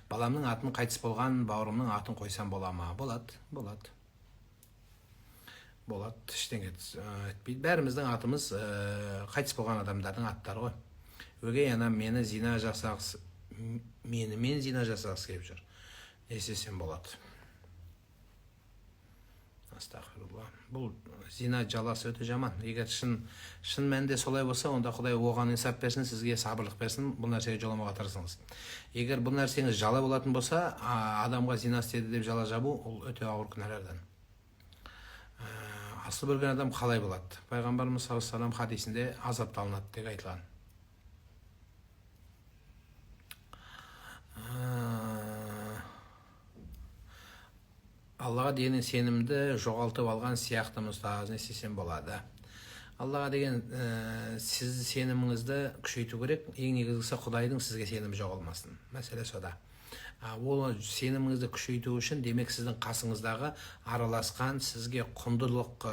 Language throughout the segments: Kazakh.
Баламның атын қайтыс болған бауырымның атын қойсам бола ма? Болады, болады. Болады, ештеңе етпейді. Бәріміздің атымыз қайтыс болған адамдардың аттары ғой. Өгей анам мені зина жасағысы, менімен зина жасағысы келіп жүр. Не істесем болады? Астағфирулла. Бұл зина жаласы өте жаман. Егер шын мәнінде солай болса, онда Құдай оған инсап берсін, сізге сабырлық берсін, бұл нәрсеге жоламауға тырысыңыз. Егер бұл нәрсеңіз жала болатын болса, адамға зина істеді деп жала жабу, ол өте ауыр күнәлардан. Асылып өлген адам қалай болады? Пайғамбарымыз саллаллаху алейхи вассалам хадисінде азапталынады деп айтылған. Аллаға деген сенімді жоғалтып алған сияқтымыз, ұстаз, не істесем болады? Аллаға деген сіз сеніміңізді күшейту керек. Ең негізгісі Құдайдың сізге сенімі жоғалмасын. Мәселе сода. Ол сеніміңізді күшейту үшін, демек, сіздің қасыңыздағы араласқан, сізге құндылық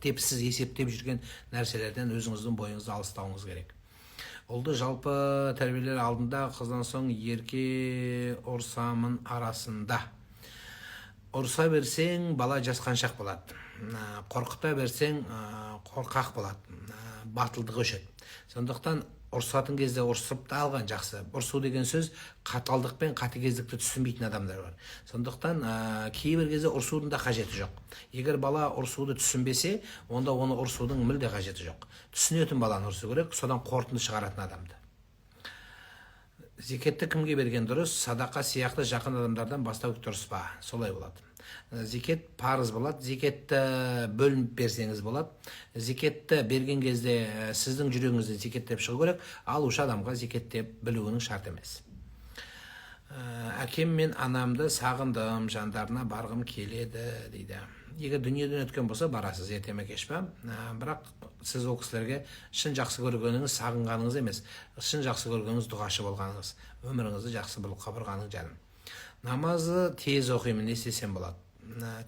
деп сіз есептеп жүрген нәрселерден өзіңіздің бойыңызды алыстауыңыз керек. Ұлды жалпы тәрбиелер алдында, қыздан соң ерке ұрсамын арасында. Ұрса берсең, бала жасқаншақ болады. Қорқыта берсең, қорқақ болады. Батылдығы өшеді. Сондықтан ұрсатын кезде ұрсып та алған жақсы. Ұрсу деген сөз қаталдық пен қатыгездікті түсінбейтін адамдар бар. Сондықтан кейбір кезде ұрсудың да қажеті жоқ. Егер бала ұрсуды түсінбесе, онда оны ұрсудың мүлде қажеті жоқ. Түсінетін баланы ұрсу керек, содан қорытынды шығаратын адамды. Зекетті кімге берген дұрыс? Садақа сияқты жақын адамдардан бастау дұрыс па? Солай болады. Зекет парыз болады. Зекетті бөлініп берсеңіз болады. Зекетті берген кезде сіздің жүрегіңізден зекет деп шығу керек. Алушы адамға зекет деп білуінің шарт емес. Әкем мен анамды сағындым, жандарына барғым келеді дейді. Егер дүниеден өткен болса, барасыз ерте ме кеш пе? Бірақ сіз ол кісілерге шын жақсы көргеніңіз сағынғаныңыз емес, шын жақсы көргеніңіз дұғашы болғаныңыз, өміріңізді жақсы бұлыққа бұрғаныңыз жаным. Намазы тез оқимын, не істесем болады?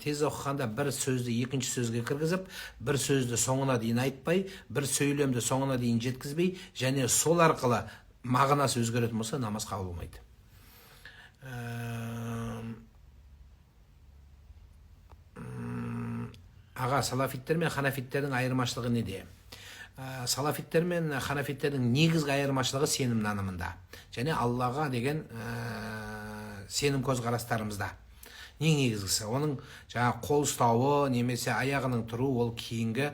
Тез оқығанда бір сөзді екінші сөзге кіргізіп, бір сөзді соңына дейін айтпай, бір сөйлемді соңына дейін жеткізбей, және сол арқылы мағынасы өзгеретін болса, намаз қабыл болмайды. Аға, салафиттер мен ханафиттердің айырмашылығы неде? Салафиттер мен ханафиттердің негізгі айырмашылығы сенім нанымында және Аллаға деген сенім көзқарастарымызда. Ең негізгісі, оның жаңа қол ұстауы немесе аяғының тұруы, ол кейінгі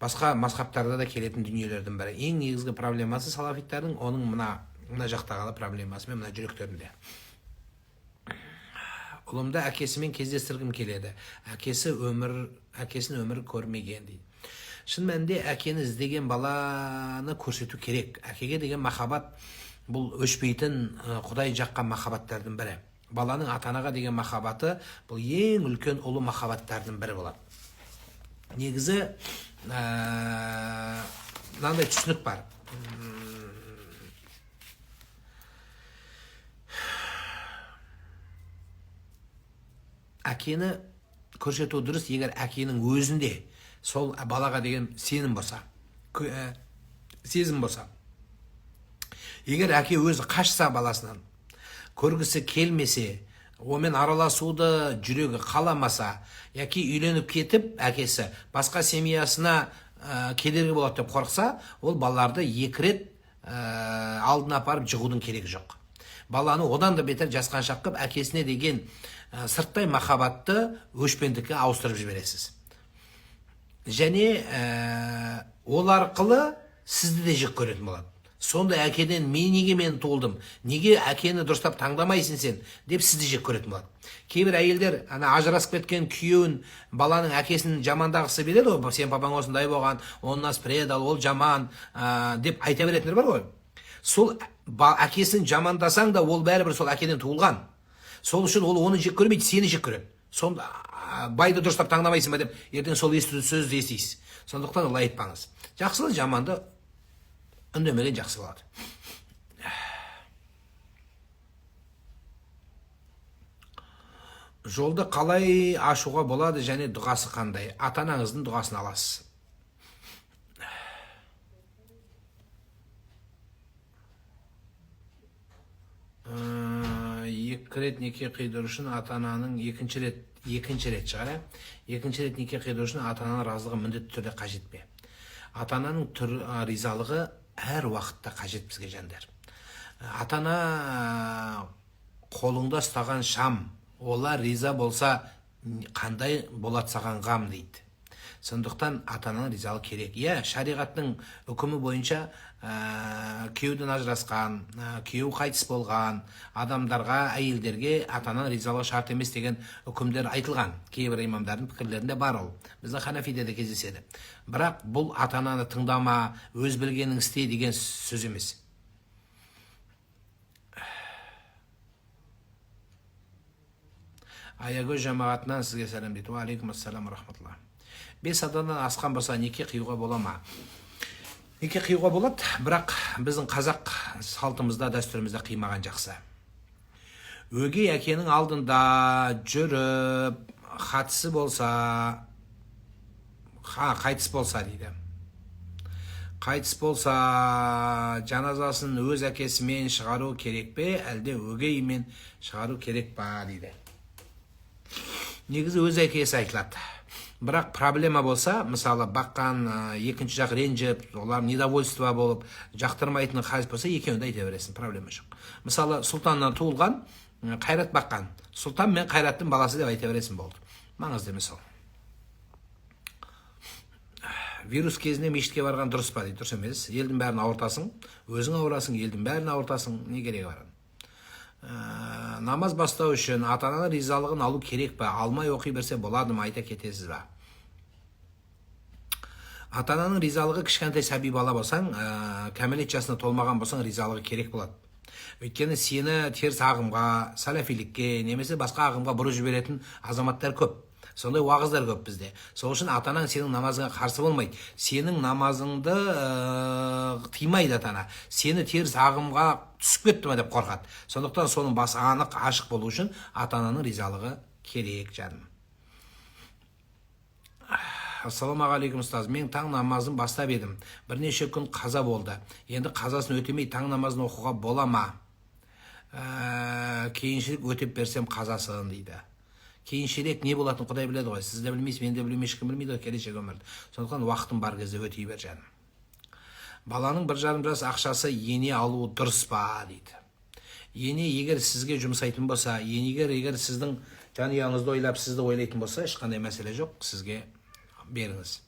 басқа мазхабтарда да келетін дүниелердің бірі. Ең негізгі проблемасы салафиттердің оның мына жақтағы проблемасы мен мына жүректерінде. Ұлымды әкесімен кездестіргім келеді. Әкесін өмір көрмеген дейді. Шын мәнінде әкені іздеген баланы көрсету керек. Әкеге деген махаббат бұл өшпейтін Құдай жаққан махаббаттардың бірі. Баланың ата-анаға деген махаббаты бұл ең үлкен ұлы махаббаттардың бірі болады. Негізі мынандай түсінік бар. Әкені көрсету дұрыс, егер әкенің өзінде сол балаға деген сенім болса, сезім болса. Егер әке өзі қашса баласынан, көргісі келмесе, онымен араласуды жүрегі қаламаса, яки үйленіп кетіп әкесі басқа семьясына кедергі болады деп қорықса, ол балаларды екі рет алдына апарып жығудың керегі жоқ. Баланы одан да бетер жасқаншақ қылып әкесіне деген сырттай махаббатты өшпендікке ауыстырып жібересіз. Және ол арқылы сізді де жек көретін болады. Сондай әкеден мен неге мен туылдым, неге әкені дұрыстап таңдамайсың сен деп сізді жек көретін болады. Кейбір әйелдер ана ажырасып кеткен күйеуін, баланың әкесін жамандағысы келеді ғой, сен папаң осындай болған, он нас предал, ол жаман деп айта беретіндер бар ғой. Сол әкесін жамандасаң да ол бәрібір сол әкеден туылған. Сол үшін ол оны жек көрмейді, сені жек көреді. Сонда байды дұрыстап таңдамайсың ба деп ертең сол сөзді естисіз. Сондықтан олай айтпаңыз. Жақсылы жаманды үндемеген жақсы болады. Жолды қалай ашуға болады және дұғасы қандай? Ата-анаңыздың дұғасын аласыз. Екі рет неке қидыру үшін ата ананың екінші рет шығар, иә, екінші рет неке қидыру үшін ата ананың разылығы міндетті түрде қажет пе? Ата ананың ризалығы әр уақытта қажет бізге, жандар. Ата ана қолыңда ұстаған шам, олар риза болса, қандай болады саған ғам дейді. Сондықтан ата ананың ризалығы керек, иә. Шариғаттың үкімі бойынша күйеуден ажырасқан, күйеуі қайтыс болған адамдарға, әйелдерге ата ананың ризалығы шарт емес деген үкімдер айтылған. Кейбір имамдардың пікірлерінде бар, ол біздің ханафиде де кездеседі. Бірақ бұл ата ананы тыңдама, өз білгенің істе деген сөз емес. Аягөз жамағатынан сізге сәлем дейді. Уағалейкум ассалам рахматулла. 5 адамнан асқан болса, неке қиюға бола ма? Неке қиюға болады, бірақ біздің қазақ салтымызда, дәстүрімізде қимаған жақсы. Өгей әкенің алдында жүріп қатысы болса, қайтыс болса дейді, қайтыс болса, жаназасын өз әкесімен шығару керек пе, әлде өгеймен шығару керек па дейді. Негізі өз әкесі айтылады, бірақ проблема болса, мысалы, баққан екінші жақ ренжіп, олар недовольство болып, жақтырмайтын хал болса, екеуін де айта бересің, проблема жоқ. Мысалы, Сұлтаннан туылған Қайрат баққан, Сұлтан мен Қайраттың баласы деп айта бересің, болды, маңызды емес ол. Вирус кезінде мешітке барған дұрыс па дейді. Дұрыс емес, елдің бәрін ауыртасың, өзің ауырасың, елдің бәрін ауыртасың, не керегі бар? Намаз бастау үшін ата ананың ризалығын алу керек па, алмай оқи берсе болады ма, айта кетесіз ба? Ата ананың ризалығы, кішкентай сәби бала болсаң, кәмелет жасына толмаған болсаң, ризалығы керек болады. Өйткені сені теріс ағымға, салафилікке немесе басқа ағымға бұрып жіберетін азаматтар көп, сондай уағыздар көп бізде. Сол үшін ата анаң сенің намазыңа қарсы болмайды, сенің намазыңды тыймайды. Ата ана сені теріс ағымға түсіп кетті ма деп қорқады. Сондықтан соның басы анық, ашық болу үшін ата ананың ризалығы керек, жаным. Ассалаумағалейкум, ұстаз. Мен таң намазын бастап едім, бірнеше күн қаза болды. Енді қазасын өтемей таң намазын оқуға бола ма? Кейіншірек өтеп берсем қазасын дейді. Кейіншірек не болатынын Құдай біледі ғой, сіз де білмейсіз, мен де білмеймін, ешкім білмейді ғой келешек өмірді. Сондықтан уақытың бар кезде өтей бер, жаным. Баланың 1,5 жас ақшасы ене алуы дұрыс па дейді. Ене егер сізге жұмсайтын болса, егер сіздің жанұяңызды ойлап, сізді ойлайтын болса, ешқандай мәселе жоқ, сізге беріңіз.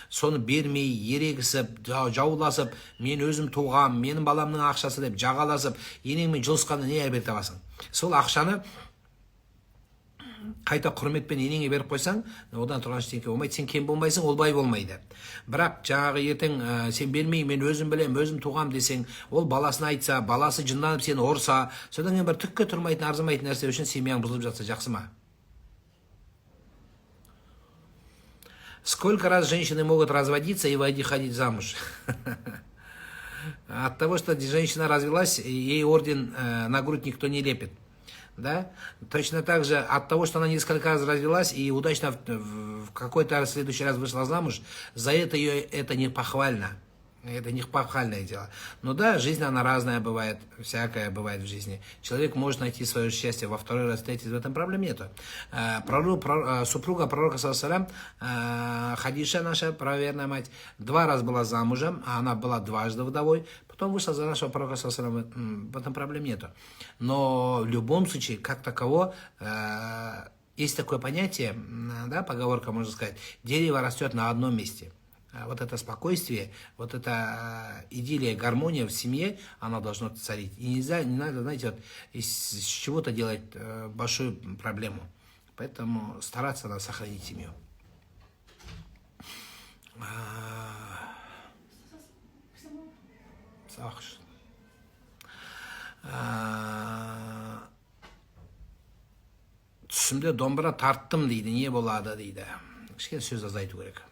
Соны бермей, ерегісіп, жауласып, мен өзім туғам, менің баламның ақшасы деп жағаласып, енеңмен жұлысқанда не әбер табасың? Сол ақшаны қайта құрметпен енеңе беріп қойсаң, одан тұрған ештеңе болмайды. Сен кем болмайсың, ол бай болмайды. Бірақ жаңағы ертең сен бермей, мен өзім білем, өзім туғам десең, ол баласына айтса, баласы жынданып сені ұрса, содан кейін бір түкке тұрмайтын, арзымайтын нәрсе үшін семьяң бұзылып жатса, жақсы ма? Сколько раз женщины могут разводиться и выходить замуж? От того, что женщина развелась, ей орден на грудь никто не лепит. Да? Точно так же от того, что она несколько раз развелась и удачно в какой-то следующий раз вышла замуж, за это ее это не похвально. Это не похвальное дело. Но да, жизнь, она разная бывает, всякое бывает в жизни. Человек может найти свое счастье во второй раз, третий, в этом проблем нету. Супруга пророка, саллаллаху, Хадиша, наша правоверная мать, два раза была замужем, а она была дважды вдовой, потом вышла за нашего пророка, саллаллаху, в этом проблем нету. Но в любом случае, как таково, есть такое понятие, да, поговорка, можно сказать, дерево растет на одном месте. Вот это спокойствие, вот эта идиллия, гармония в семье, она должна царить. И нельзя, не надо, знаете, вот из чего-то делать большую проблему. Поэтому стараться надо сохранить семью. Сақ. Түсімде домбыра тарттым дейді, не болады дейді. Кішкене сөз азайту керек.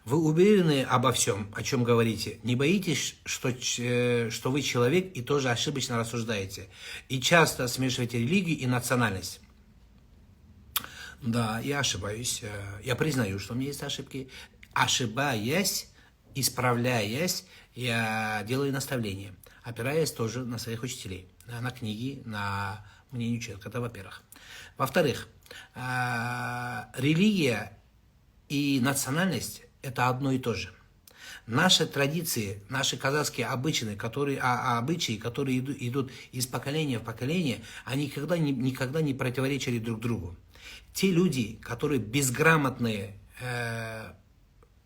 Вы уверены обо всем, о чем говорите? Не боитесь, что вы человек и тоже ошибочно рассуждаете? И часто смешиваете религию и национальность? Да, я ошибаюсь. Я признаю, что у меня есть ошибки. Ошибаясь, исправляясь, я делаю наставления, опираясь тоже на своих учителей, на книги, на мнение человека. Это во-первых. Во-вторых, религия и национальность – это одно и то же. Наши традиции, наши казахские обычаи, которые идут из поколения в поколение, они никогда не противоречили друг другу. Те люди, которые безграмотные,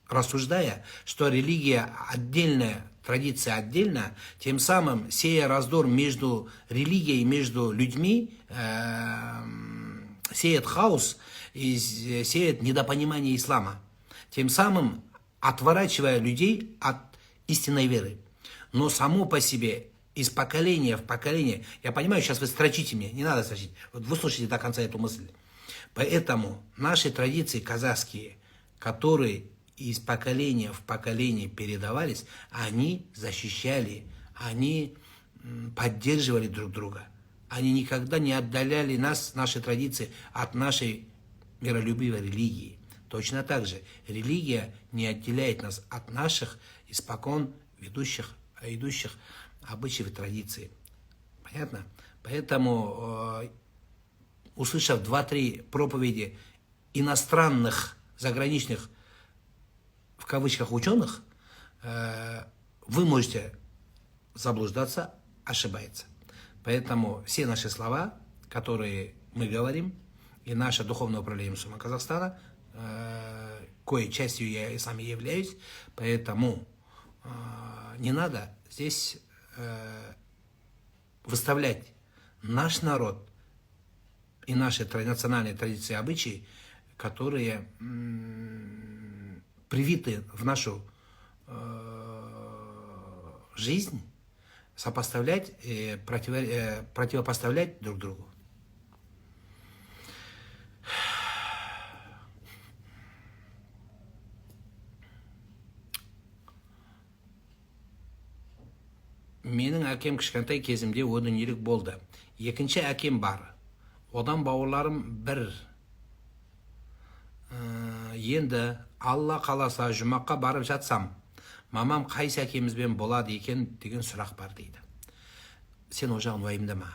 рассуждая, что религия отдельная, традиция отдельно, тем самым сея раздор между религией, между людьми, сеет хаос и сеет недопонимание ислама, тем самым отворачивая людей от истинной веры. Но само по себе, из поколения в поколение, я понимаю, сейчас вы строчите мне, не надо строчить, вот выслушайте до конца эту мысль. Поэтому наши традиции казахские, которые из поколения в поколение передавались, они защищали, они поддерживали друг друга. Они никогда не отдаляли нас, наши традиции, от нашей миролюбивой религии. Точно так же религия не отделяет нас от наших испокон ведущих, идущих обычаев и традиций. Понятно? Поэтому, услышав два-три проповеди иностранных, заграничных, в кавычках, ученых, вы можете заблуждаться, ошибаться. Поэтому все наши слова, которые мы говорим, и наше духовное управление мусульман Казахстана, коей частью я и сам являюсь, поэтому не надо здесь выставлять наш народ и наши национальные традиции и обычаи, которые привиты в нашу жизнь, сопоставлять и противопоставлять друг другу. Менің әкем кішкентай кезімде о дүниелік болды. Екінші әкем бар. Одан бауырларым бір. Енді Алла қаласа, жұмаққа барып жатсам, мамам қайсы әкемізбен болады екен деген сұрақ бар дейді. Сен ол жағын уайымдама.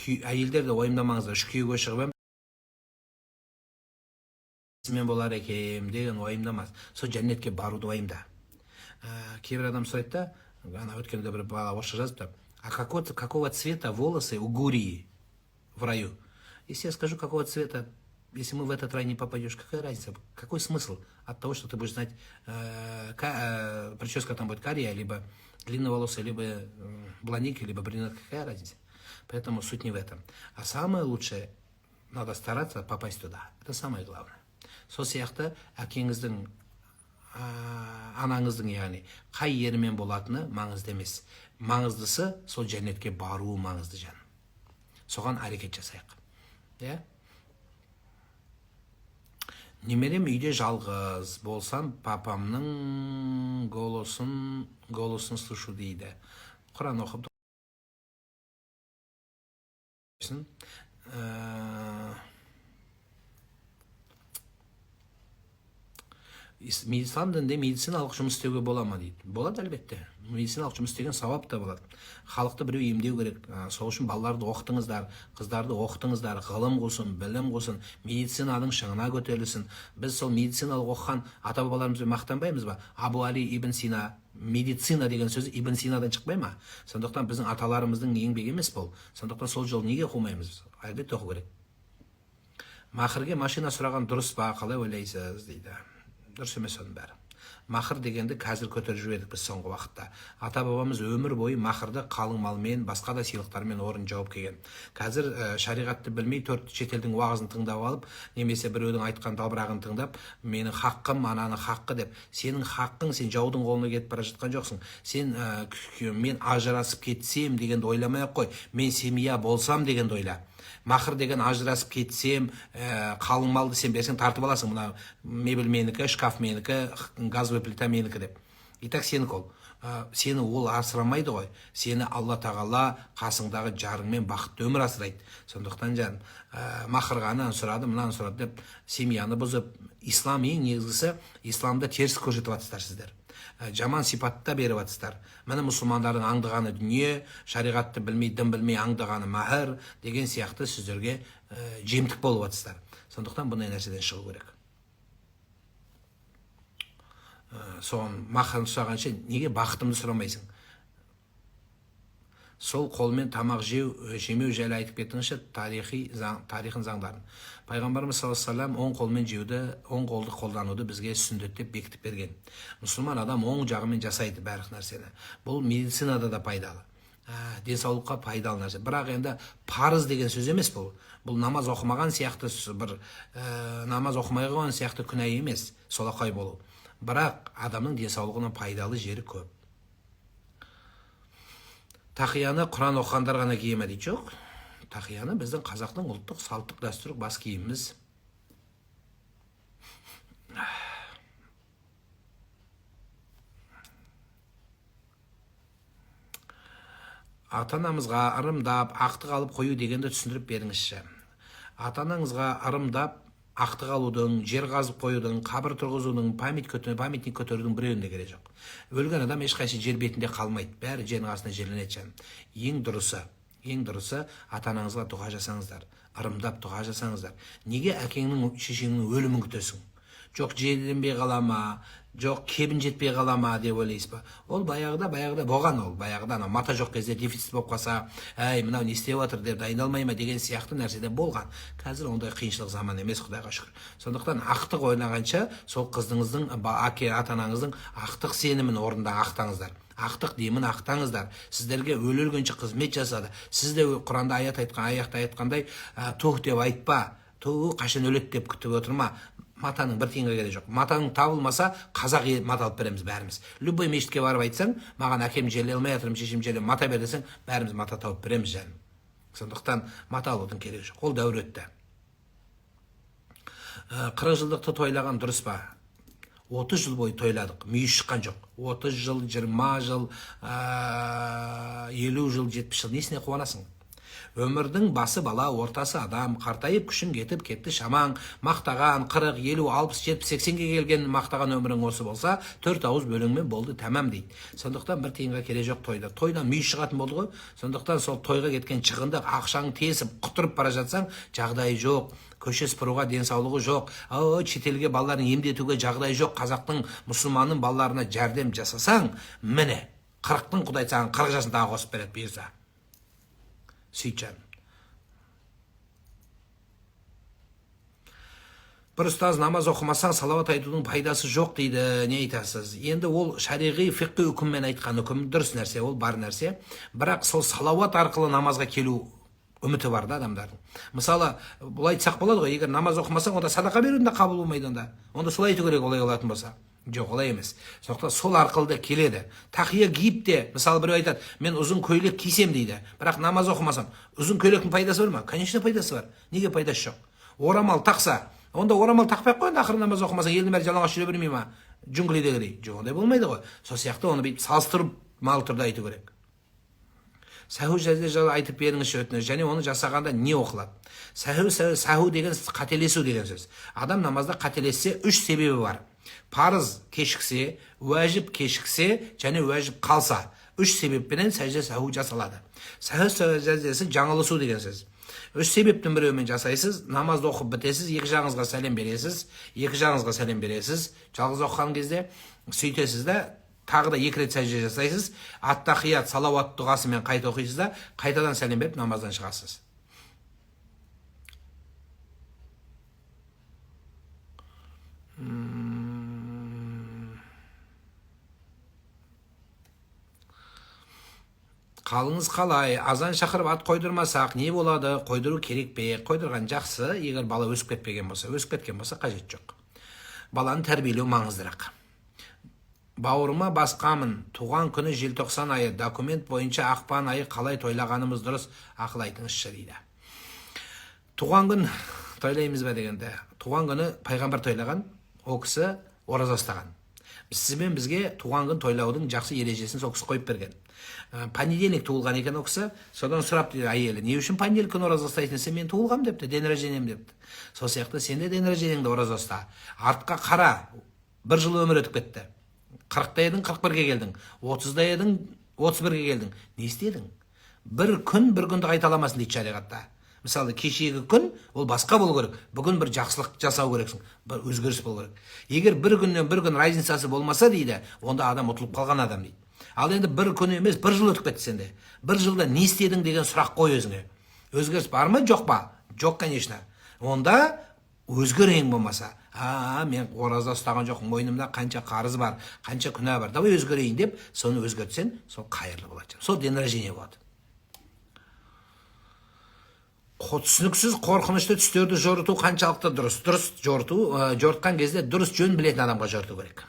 Әйелдер де уайымдамаңыздар. Үш күйеуге шығып едім болар екен деген уайымдамас. Сол жәннетке баруды уайымда. Кейбір адам сұрайды да, ана өткенде бір бала орысша жазыпты: «А какого цвета волосы у гурии в раю?» Если я скажу, какого цвета, если мы в этот рай не попадешь, какая разница? Какой смысл от того, что ты будешь знать, прическа там будет кария, либо длинноволосая, либо блондинка, либо брюнетка, какая разница? Поэтому суть не в этом. А самое лучшее, надо стараться попасть туда. Это самое главное. Сол сияқты әкеңіздің, анаңыздың, яғни қай ерімен болатыны маңызды емес. Маңыздысы сол жәннетке баруы маңызды, жаным. Соған әрекет жасайық. Иә? Немерем үйде жалғыз болсам, папамның голосын слышу дейді. Құран оқып ислам дінінде медициналық жұмыс істеуге бола ма дейді. Болады, әлбетте. Медициналық жұмыс істеген сауап та болады. Халықты біреу емдеу керек. Сол үшін балаларды оқытыңыздар, қыздарды оқытыңыздар, ғылым қылсын, білім қылсын, медицинаның шыңына көтерілсін. Біз сол медициналық оқыған ата бабаларымызбен мақтанбаймыз ба? Абу Али ибн Сина, медицина деген сөз Ибн Синадан шықпай ма? Сондықтан біздің аталарымыздың еңбегі емес бұл. Сондықтан сол жол неге қумаймыз? Әлбетте оқу керек. Махрге машина сұраған дұрыс па, қалай ойлайсыз дейді. Дұрыс емес оның бәрі. Махр дегенді қазір көтеріп жібердік біз соңғы уақытта. Ата бабамыз өмір бойы махрды қалың малмен, басқа да сыйлықтармен орын жауып келген. Қазір шариғатты білмей, төрт шетелдің уағызын тыңдап алып, немесе біреудің айтқан далбырағын тыңдап, менің хаққым, ананың хаққы деп, сенің хаққың, сен жаудың қолына кетіп бара жатқан жоқсың. Сен мен ажырасып кетсем дегенді ойламай ақ қой, мен семья болсам дегенді ойла. Махр деген ажырасып кетсем, қалың малды сен берсең, тартып аласың. Мына мебель менікі, шкаф менікі, газовый плита менікі деп. И так сенікі ол. Сені ол асырамайды ғой. Сені Алла Тағала қасыңдағы жарыңмен бақытты өмір асырайды. Сондықтан жаным, махырға ананы сұрады, мынаны сұрады деп семьяны бұзып, ислам ең негізгісі, исламды теріс көрсетіп жатырсыздар сіздер. Жаман сипатта беріп жатырсыздар. Міне, мұсылмандардың аңдығаны дүние, шариғатты білмей, дін білмей аңдығаны махыр деген сияқты сіздерге жемтік болып жатырсыздар. Сондықтан бұндай нәрседен шығу керек. Соған махрын сұрағанша неге бақытымды сұрамайсың? Сол қолмен тамақ жеу, жемеу жайлы айтып кеттіңізші, тарихи заң, тарихын, заңдарын. Пайғамбарымыз саллаллаху алейхи вассалам оң қолмен жеуді, оң қолды қолдануды бізге сүннет деп бекітіп берген. Мұсылман адам оң жағымен жасайды барлық нәрсені. Бұл медицинада да пайдалы. Денсаулыққа пайдалы нәрсе. Бірақ енді парыз деген сөз емес бұл. Бұл намаз оқымаған сияқты бір намаз оқымай қойған сияқты күнә емес, солақай болу. Бірақ адамның денсаулығына пайдалы жері көп. Тақияны Құран оқығандар ғана кие ме дейді? Жоқ. Тақияны біздің қазақтың ұлттық салттық дәстүрлік бас киіміміз. Ата анамызға ырымдап ақтық алып қою дегенді түсіндіріп беріңізші. Ата анаңызға ырымдап ақтық алудың, жер қазып қоюдың, қабір тұрғызудың, памятник көтерудің біреуінің де керегі жоқ. Өлген адам ешқайсы жер бетінде қалмайды, бәрі жердің астына жерленеді жаным. Ең дұрысы, ата анаңызға дұға жасаңыздар, ырымдап дұға жасаңыздар. Неге әкеңнің, шешеңнің өлімін күтесің? Жоқ, жерленбей қала ма, жоқ, кебін жетпей қала ма деп ойлайсыз ба? Ол баяғыда болған. Ол баяғыда анау мата жоқ кезде дефицит болып қалса, әй, мынау не істеп жатыр деп, дайындалмай ма деген сияқты нәрседе болған. Қазір ондай қиыншылық заман емес, құдайға шүкір. Сондықтан ақтық ойлағанша, сол қызыңыздың, әке, ата анаңыздың ақтық сенімін орында ақтаңыздар, ақтық демін ақтаңыздар. Сіздерге өле өлгенше қызмет жасады. Сіз де Құранда аят айтқан, аятта айтқандай, туһ деп айтпа, ту, қашан өледі деп күтіп отырма. Матаның бір тиынға керегі жоқ. Матаның табылмаса, қазақ мата алып береміз бәріміз. Любой мешітке барып айтсаң, маған әкем жерлей алмай жатырмын, шешем жерлей, мата бер десең, бәріміз мата тауып береміз, жаным. Сондықтан мата алудың керегі жоқ, ол дәуір өтті. 40 жылдықты тойлаған дұрыс па? 30 жыл бойы тойладық, мүйіз шыққан жоқ. 30 жыл, 20 жыл, 50 жыл, 70 жыл, несіне қуанасың? Өмірдің басы бала, ортасы адам, қартайып күшің кетіп кетті шамаң. Мақтаған 40, 50, 60, 70, 80-ге келген мақтаған өмірің осы болса, төрт ауыз өлеңмен болды тәмам дейді. Сондықтан бір тиынға керек жоқ тойда. Тойдан мүйіз шығатын болды ғой. Сондықтан сол тойға кеткен шығынды, ақшаңды тесіп, құтырып бара жатсаң, жағдайы жоқ, көше сыпыруға денсаулығы жоқ, шетелге балаларын емдетуге жағдайы жоқ қазақтың, мұсылманның балаларына жәрдем жасасаң, міне, 40-тың құдай саған 40 жасын тағы қосып береді, бұйырса. Сөйт, жаным. Бір ұстаз намаз оқымасаң, салауат айтудың пайдасы жоқ дейді, не айтасыз? Енді ол шариғи, фиқһи үкіммен айтқан үкім, дұрыс нәрсе, ол бар нәрсе. Бірақ сол салауат арқылы намазға келу үміті бар да адамдардың. Мысалы, былай айтсақ болады ғой: егер намаз оқымасаң, онда садақа берудің де қабыл болмайды. Онда солай айту керек олай болатын болса. Жоқ, олай емес. Сондықтан сол арқылы да келеді. Тақия киіп те, мысалы, біреу айтады, мен ұзын көйлек кисем дейді, бірақ намаз оқымасам, ұзын көйлектің пайдасы бар ма? Конечно, пайдасы бар. Неге пайдасы жоқ? Орамал тақса, онда орамал тақпай ақ қой енді. Ақыры намаз оқымасаң, елдің бәрі жалаңаш жүре бермей ма джунглидегідей? Жоқ, ондай болмайды ғой. Сол сияқты оны бүйтіп салыстырмалы түрде айту керек. Сәху сәжде жайлы айтып беріңізші, өтініш, және оны жасағанда не оқылады? Сәху деген қателесу деген сөз. Адам намазда қателессе, үш себебі бар: парыз кешіксе, уәжіп кешіксе және уәжіп қалса. Үш себеппенен сәжде сәху жасалады. Сәху сәждесі жаңылысу деген сөз. Үш себептің біреуімен жасайсыз. Намазды оқып бітесіз, екі жағыңызға сәлем бересіз, екі жағыңызға сәлем бересіз жалғыз оқыған кезде. Сөйтесіз да, тағы да екі рет сәжде жасайсыз, аттахият, салауат дұғасымен қайта оқисыз да, қайтадан сәлем беріп, намаздан шығасыз. Қалыңыз қалай? Азан шақырып ат қойдырмасақ не болады? Қойдыру керек пе? Қойдырған жақсы, егер бала өсіп кетпеген болса. Өсіп кеткен болса, қажет жоқ, баланы тәрбиелеу маңыздырақ. Бауырыма басқамын, туған күні желтоқсан айы, документ бойынша ақпан айы, қалай тойлағанымыз дұрыс, ақыл айтыңызшы дейді. Туған күн тойлаймыз ба дегенде, туған күні пайғамбар тойлаған, ол кісі ораза ұстаған. Сізбен бізге туған күн тойлаудың жақсы ережесін сол кісі қойып берген. Понедельник туылған екен ол кісі. Содан сұрап дейді әйелі, не үшін понедельник күні ораза ұстайсың десе, мен туылғам депті, день рождением депті. Сол сияқты сен де день рождениеңді ораза ұста. Артқа қара, бір жыл өмір өтіп кетті. 40-та едің, 41-ге келдің. 30-да едің, 31-ге келдің. Не істедің? Бір күн бір күнді қайталамасын дейді шариғатта. Мысалы, кешегі күн ол басқа болу керек. Бүгін бір жақсылық жасау керексің, бір өзгеріс болу керек. Егер бір күннен бір күн разницасы болмаса дейді, онда адам ұтылып қалған адам дейді. Ал енді бір күн емес, бір жыл өтіп кетті сенде. Бір жылда не істедің деген сұрақ қой өзіңе. Өзгеріс бар ма, жоқ па? Жоқ, конечно. Онда өзгер ең болмаса. Мен ораза ұстаған жоқпын, мойнымда қанша қарыз бар, қанша күнә бар. Давай өзгерейін деп, соны өзгертсең, сол қайырлы болады. Сол день рождения болады. Түсініксіз қорқынышты түстерді жорыту қаншалықты дұрыс? Дұрыс жорыту, жорытқан кезде дұрыс жөн білетін адамға жорыту керек.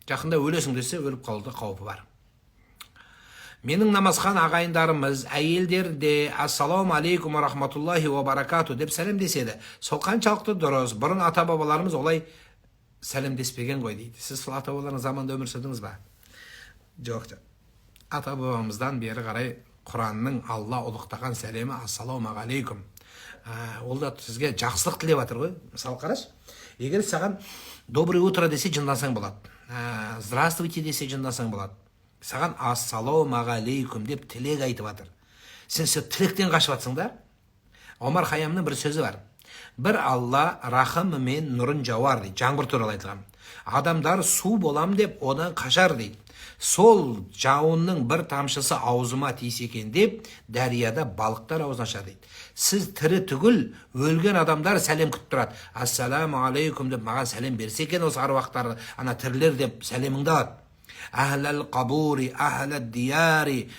Жақында өлесің десе, өліп қалуда қаупі бар. Менің намазхан ағайындарымыз әйелдер де ассалауму алейкум рахматуллахи ва баракату деп сәлемдеседі. Сол қаншалықты дұрыс? Бұрын ата бабаларымыз олай сәлемдеспеген ғой дейді. Сіз сол ата бабаларыңыз заманында өмір сүрдіңіз ба? Жоқ. Ата бабамыздан бері қарай Құранның Алла ұлықтаған сәлемі ассалаумағалейкум. Ол да сізге жақсылық тілеп жатыр ғой. Мысалы қарашы, егер саған доброе утро десе жындансаң болады, здравствуйте десе жындансаң болады. Саған ассалаумағалейкум деп тілек айтып жатыр. Сен сол тілектен қашып жатсың да. Омар Хаямның бір сөзі бар. Бір Алла рахымымен нұрын жауар дейді. Жаңбыр туралы айтылған. Адамдар су болам деп одан қашар дейді. Сол жауынның бір тамшысы аузыма тисе екен деп дарияда балықтар аузын ашар дейді. Сіз тірі түгіл, өлген адамдар сәлем күтіп тұрады. Ассаламу алейкум деп маған сәлем берсе екен осы аруақтар, ана тірілер деп сәлеміңді алады. Әхләл қабури, әхләл дияри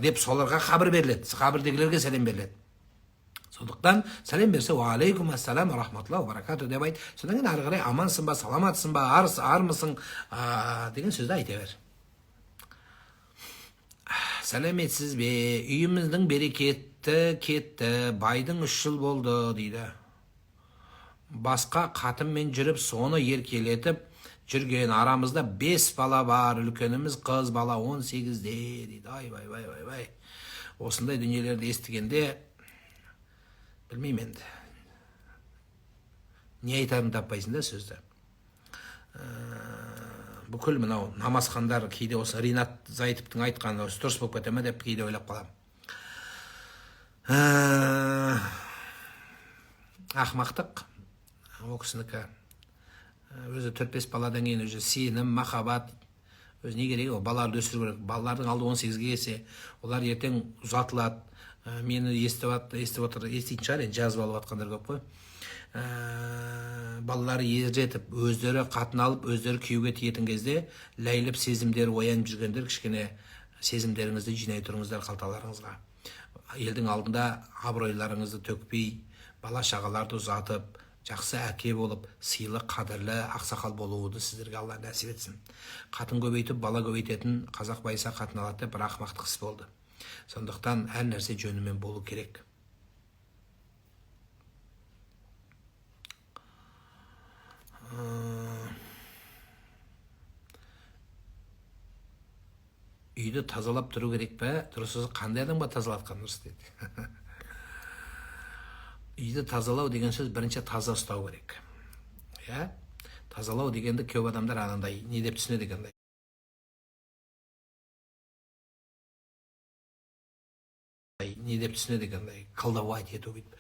деп соларға қабір беріледі. Қабірдегілерге сәлем беріледі. Сондықтан сәлем берсе, уағалейкум ассалам рахматуллах баракату деп айт. Содан кейін ары қарай амансың ба, саламатсың ба, армысың деген сөзді айта бер. Сәлеметсіз бе, үйіміздің берекеті кетті, байдың 3 жыл болды дейді. Басқа қатынмен жүріп, соны еркелетіп жүрген, арамызда 5 бала бар, үлкеніміз қыз бала 18-де дейді. Ай, бай, бай, бай, бай. Осындай дүниелерді естігенде білмеймін енді. Не айтарымды таппайсың да сөзді. Бүкіл мынау намазхандар кейде осы Ринат Зайтовтың айтқаны осы дұрыс болып кете ме деп кейде ойлап қаламын. Ақмақтық ол кісінікі. Өзі 4-5 баладан кейін уже сенім, махаббат, өзі не керек, ол балаларды өсіру керек. Балалардың алды 18-ге келсе, олар ертең ұзатылады. Мені естіп отыр, еститін шығар енді, жазып алып жатқандар көп қой. Балалары ер жетіп, өздері қатын алып, өздері күйеуге тиетін кезде ләйліп сезімдері оянып жүргендер, кішкене сезімдеріңізді жинай тұрыңыздар қалталарыңызға. Елдің алдында абыройларыңызды төкпей, бала шағаларды ұзатып, жақсы әке болып, сыйлы, қадірлі ақсақал болуды сіздерге Алла нәсіп етсін. Қатын көбейтіп, бала көбейтетін қазақ байса қатын алады деп бір ақымақтық іс болды. Сондықтан әр нәрсе жөнімен болу керек. Үйді тазалап тұру керек пе? Дұрыс, қандай адамға тазалатқан дұрыс дейді. Үйді тазалау деген сөз бірінші таза ұстау керек. Иә? Тазалау дегенді көп адамдар анандай не деп түсінеді екен? Не деп түсінеді екен? Колдовать ету бүйтіп.